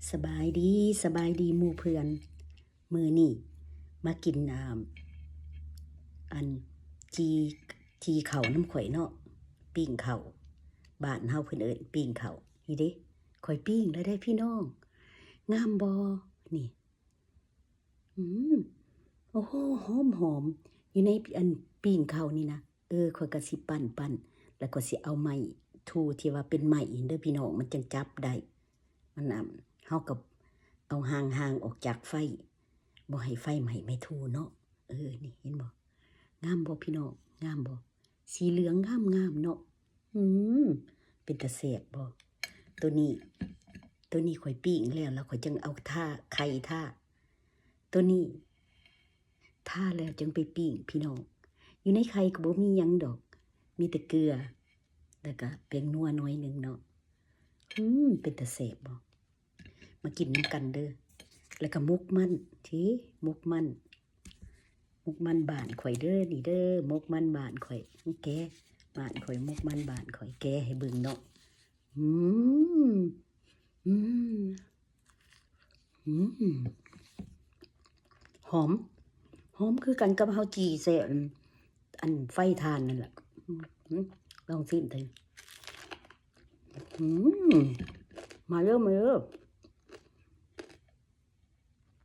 ສະບາຍດີ ສະບາຍດີໝູ່ເພື່ອນ. ມື້ນີ້ມາກິນ ອ່າ ອັນ ຈີ່ ຈີ່ເຂົ້ານຳຂ້ອຍເນາະ, ປີ້ງເຂົ້າ. ບ້ານເຮົາເພິ່ນເອີ້ນປີ້ງເຂົ້າ. ນີ້ເດ້ ຂ້ອຍປີ້ງແລ້ວເດ້ພີ່ນ້ອງ. ງາມບໍ່? ນີ້ ອືມ ໂອ້ໂຫ ຫອມໆ ຢູ່ໃນ ອັນ ປີ້ງເຂົ້ານີ້ນະ. ເອີ ຂ້ອຍກໍຊິປັ້ນໆ ແລ້ວກໍຊິເອົາໄມ້ຖູທີ່ວ່າເປັນໄມ້ເດີພີ່ນ້ອງ ມັນຈັ່ງຈັບໄດ້. ມັນ ອ່າ ເຮົາກໍເອົາຮ່າງໆ ອອກຈາກໄຟ ບໍ່ໃຫ້ໄຟໄໝ້ໄມ້ຖູເນາະ. ເອີ ນີ້ເຫັນບໍ່? ງາມບໍ່ພີ່ນ້ອງ? ງາມບໍ່? ສີເຫຼືອງງາມໆ ເນາະ. ອືມ ເປັນຕາແຊບບໍ່? ໂຕນີ້ ໂຕນີ້ຂ້ອຍປີ້ງແລ້ວ ແລ້ວຂ້ອຍຈັ່ງເອົາທາ ໄຂ່ທາ. ໂຕນີ້ທາແລ້ວຈັ່ງໄປປີ້ງພີ່ນ້ອງ. ຢູ່ໃນໄຂ່ກໍບໍ່ມີຫຍັງດອກ ມີແຕ່ເກືອ ແລ້ວກະແປ້ງນົວໜ້ອຍໜຶ່ງເນາະ. ອືມ ເປັນຕາແຊບບໍ່? ມາກິນນຳກັນເດີ. ແລ້ວກະໝົກມັນ ເດ້ ໝົກມັນ ໝົກມັນບ້ານຂ້ອຍເດີ ນີ້ເດີ ໝົກມັນບ້ານຂ້ອຍ. ແກະ ບ້ານຂ້ອຍ ໝົກມັນບ້ານຂ້ອຍ ແກະໃຫ້ເບິ່ງເນາະ. ອືມ ອືມ ອືມ ຫອມ ຫອມຄືກັນກັບເຮົາຈີ່ໃສ່ ອັນ ອັນໄຟຖ່ານນັ້ນແຫຼະ. ອືມ ລອງຊີມເບິ່ງ. ອືມ ມາເດີ ມາເດີ